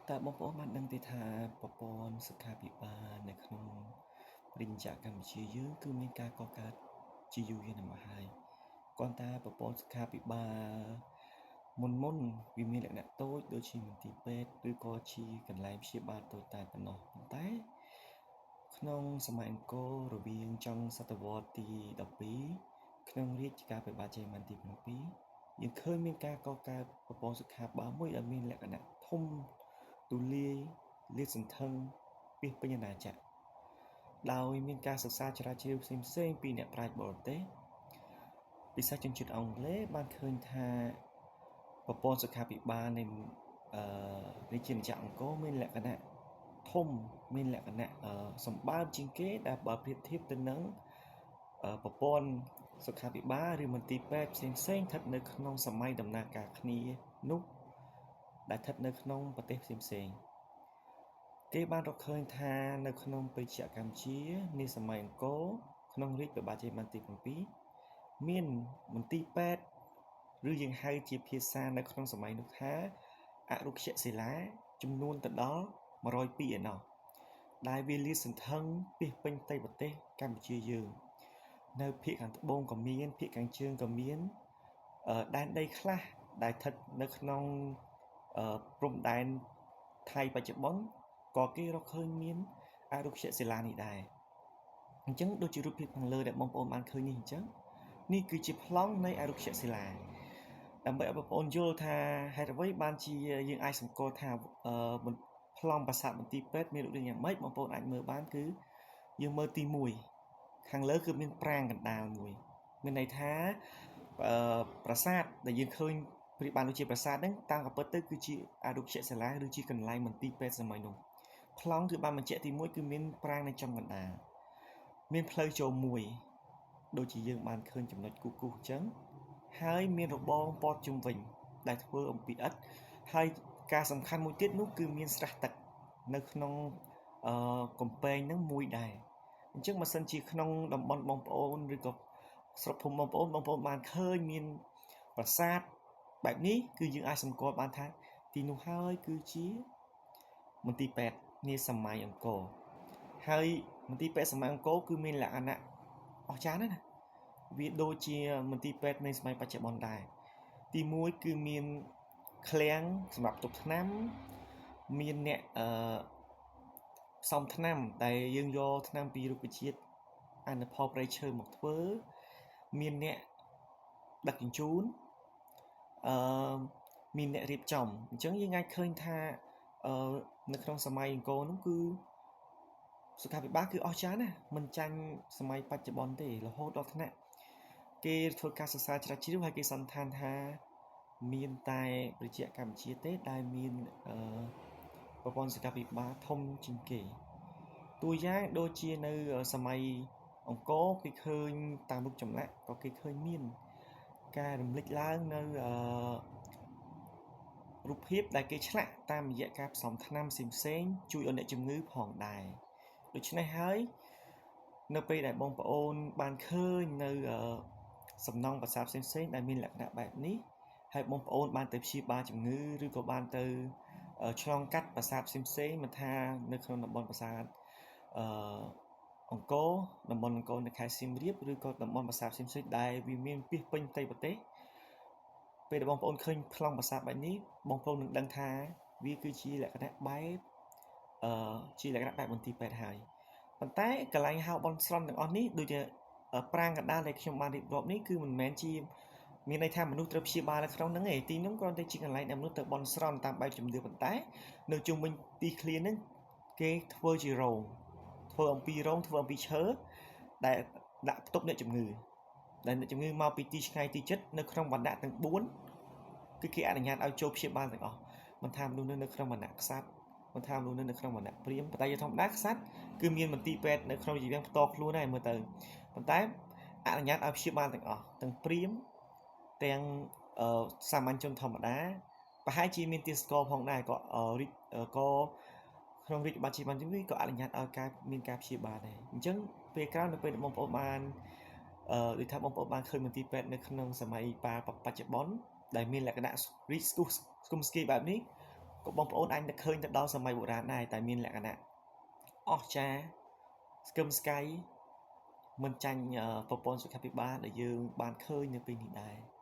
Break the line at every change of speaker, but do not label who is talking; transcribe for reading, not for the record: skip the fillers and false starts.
តើបងប្អូនបានដឹងទេថាប្រព័ន្ធសុខាភិបាលនៅក្នុងប្រជាជាតិកម្ពុជាយើងគឺមានការកកើតជាយូរយារណាស់មកហើយគ្រាន់តែប្រព័ន្ធសុខាភិបាលមុនមុនវាមានលក្ខណៈតូចដូចជាមន្ទីរពេទ្យឬក៏ជាកន្លែងព្យាបាលតូចតាចប៉ុណ្ណោះប៉ុន្តែក្នុងសម័យអង្គររវាងចុងសតវត្សទី12ក្នុងរាជការព្រះបាទជ័យវរ្ម័នទី7យើងឃើញមានការកកើតប្រព័ន្ធសុខាភិបាលមួយដែលមានលក្ខណៈធំទូលាយលាតសន្ធឹងពាសពេញអាណាចក្រដោយមានការសិក្សាស្រាវជ្រាវផ្សេងៗពីអ្នកប្រាជ្ញបរទេសពិសេសជនជាតិអង់គ្លេសបានឃើញថាប្រព័ន្ធសុខាភិបាលនៃរាជាណាចក្រអង្គរមានលក្ខណៈធំមានលក្ខណៈសម្បើមជាងគេដែលបើប្រៀបធៀបទៅនឹងប្រព័ន្ធសុខាភិបាលឬមន្ទីរពេទ្យផ្សេងៗស្ថិតនៅក្នុងសម័យដំណើរការគ្នានោះដែលស្ថិតនៅក្នុងប្រទេសផ្សេងៗគេបានរកឃើញថានៅក្នុងប្រជាកម្ពុជានាសម័យអង្គរក្នុងរាជព្រះបាទជ័យវរ្ម័នទី7មានមន្ទីរពេទ្យឬយើងហៅជាភាសានៅក្នុងសម័យនោះថាអរុក្ខសិលាចំនួនទៅដល់102ឯណោះដែលវាលាតសន្ធឹងពាសពេញផ្ទៃប្រទេសកម្ពុជាយើងនៅភាគខាងត្បូងក៏មានភាគខាងជើងក៏មានដែនដីខ្លះដែលស្ថិតនៅក្នុងព្រំដែនថៃបច្ចុប្បន្នក៏គេរកឃើញមានអរុក្ខសិលានេះដែរអញ្ចឹងដូចជារូបភាពខាងលើដែលបងប្អូនបានឃើញនេះអញ្ចឹងនេះគឺជាប្លង់នៃអរុក្ខសិលាដើម្បីឲ្យបងប្អូនយល់ថាហេតុអ្វីបានជាយើងអាចសម្គាល់ថាប្លង់ប្រាសាទមន្ទីរពេទ្យមានរូបរាងយ៉ាងម៉េចបងប្អូនអាចមើលបានគឺយើងមើលទី1ខាងលើគឺមានប្រាង្គកណ្ដាលមួយមានន័យថាប្រាសាទដែលយើងឃើញប្រៀបបានដូចជាប្រាសាទហ្នឹងតាមក៏ពិតទៅគឺជាអរុក្ខសិលាឬជាកន្លែងមន្ទីរពេទ្យសម័យនោះប្លង់គឺបានបញ្ជាក់ទី1គឺមានប្រាង្គនៅចំកណ្ដាលមានផ្លូវចូលមួយដូចជាយើងបានឃើញចំណុចគូសគូសអញ្ចឹងហើយមានរបងព័ទ្ធជុំវិញដែលធ្វើអំពីឥដ្ឋហើយការសំខាន់មួយទៀតនោះគឺមានស្រះទឹកនៅក្នុងកំពែងហ្នឹងមួយដែរអញ្ចឹងបើសិនជាក្នុងតំបន់បងប្អូនឬក៏ស្រុកភូមិបងប្អូនបងប្អូនបានឃើញមានប្រាសាទបែបនេះគឺយើងអាចសម្គាល់បានថាទីនោះហើយគឺជាមន្ទីរពេទ្យនាសម័យអង្គរហើយមន្ទីរពេទ្យសម័យអង្គរគឺមានលក្ខណៈអស្ចារ្យណាស់ណាវាដូចជាមន្ទីរពេទ្យនៃសម័យបច្ចុប្បន្នដែរទី1គឺមានឃ្លាំងសម្រាប់ទប់ថ្នាំមានអ្នកផ្សំថ្នាំដែលយើងយកថ្នាំពីរុក្ខជាតិអនុផលព្រៃឈើមកធ្វើមានអ្នកដឹកជញ្ជូនអឺមានអ្នករៀបចំអញ្ចឹងយើងអាចឃើញថានៅក្នុងសម័យអង្គរនោះគឺសុខាភិបាលគឺអស្ចារ្យណាស់មិនចាញ់សម័យបច្ចុប្បន្នទេរហូតដល់ថ្នាក់គេធ្វើការសិក្សាច្រាវជ្រាវហើយគេសន្និដ្ឋានថាមានតែប្រជាកម្ពុជាទេដែលមានប្រព័ន្ធសុខាភិបាលធំជាងគេតួយ៉ាងដូចជានៅសម័យអង្គរគេឃើញតាមរូបចម្លាក់ក៏គេឃើញមានការរំលេចឡើងនៅរូបភាពដែលគេឆ្លាក់តាមរយៈការផ្សំថ្នាំផ្សេងៗជួយឲ្យអ្នកជំងឺផងដែរដូច្នេះហើយនៅពេលដែលបងប្អូនបានឃើញនៅសំណង់ប្រាសាទផ្សេងៗដែលមានលក្ខណៈបែបនេះហើយបងប្អូនបានទៅព្យាបាលជំងឺឬក៏បានទៅឆ្លងកាត់ប្រាសាទផ្សេងៗមិនថានៅក្នុងតំបន់ប្រាសាទអង្គរតំបន់អង្គរនៅខេត្តសៀមរាបឬក៏តំបន់ប្រាសាទផ្សេងៗដែលវាមានពាសពេញផ្ទៃប្រទេសពេលដែលបងប្អូនឃើញប្លង់ប្រាសាទបែបនេះបងប្អូននឹងដឹងថាវាគឺជាលក្ខណៈបែបជាលក្ខណៈបែបមន្ទីរពេទ្យហើយប៉ុន្តែកន្លែងហៅបនស្រន់ទាំងអស់នេះដូចជាប្រាង្គកណ្ដាលដែលខ្ញុំបានរៀបរាប់នេះគឺមិនមែនជាមានន័យថាមនុស្សត្រូវព្យាបាលនៅក្នុងហ្នឹងឯងទីនោះគ្រាន់តែជាកន្លែងដែលមនុស្សទៅបន់ស្រន់តាមបែបជំនឿប៉ុន្តែនៅជុំវិញទីឃ្លាហ្នឹងគេធ្វើជារោងធ្វើអំពីរោងធ្វើអំពីឈើដែលដាក់ផ្ទប់អ្នកជំងឺដែលអ្នកជំងឺមកពីទីឆ្ងាយទីជិតនៅក្នុងវណ្ណៈទាំង4គឺគេអនុញ្ញាតឲ្យចូលព្យាបាលទាំងអស់មិនថាមនុស្សនៅក្នុងវណ្ណៈក្សត្រមិនថាមនុស្សនៅក្នុងវណ្ណៈព្រាហ្មណ៍ប៉ុន្តែជាធម្មតាក្សត្រគឺមានមន្ទីរពេទ្យនៅក្នុងជីវៈផ្ទាល់ខ្លួនដែរមើលទៅប៉ុន្តែអនុញ្ញាតឲ្យព្យាបាលទាំងអស់ទាំងព្រាហ្មណ៍ទាំងសាមញ្ញជនធម្មតាប្រហែលជាមានទាសករផងដែរក៏ក៏ក្នុងរាជបាជីវទីក៏អនុញ្ញាតឲ្យការមានការព្យាបាលដែរអញ្ចឹងពេលក្រោយនៅពេលបងប្អូនបានដូចថាបងប្អូនបានឃើញមន្ទីរពេទ្យនៅក្នុងសម័យបាបច្ចុប្បន្នដែលមានលក្ខណៈរីកស្គុះស្គុំស្គីបែបនេះ ក៏បងប្អូនអាចនឹកឃើញទៅដល់សម័យបុរាណដែរតែមានលក្ខណៈអស្ចារ្យស្គឹមស្កៃមិនចាញ់ប្រព័ន្ធសុខាភិបាលដែលយើងបានឃើញនៅពេលនេះដែរ។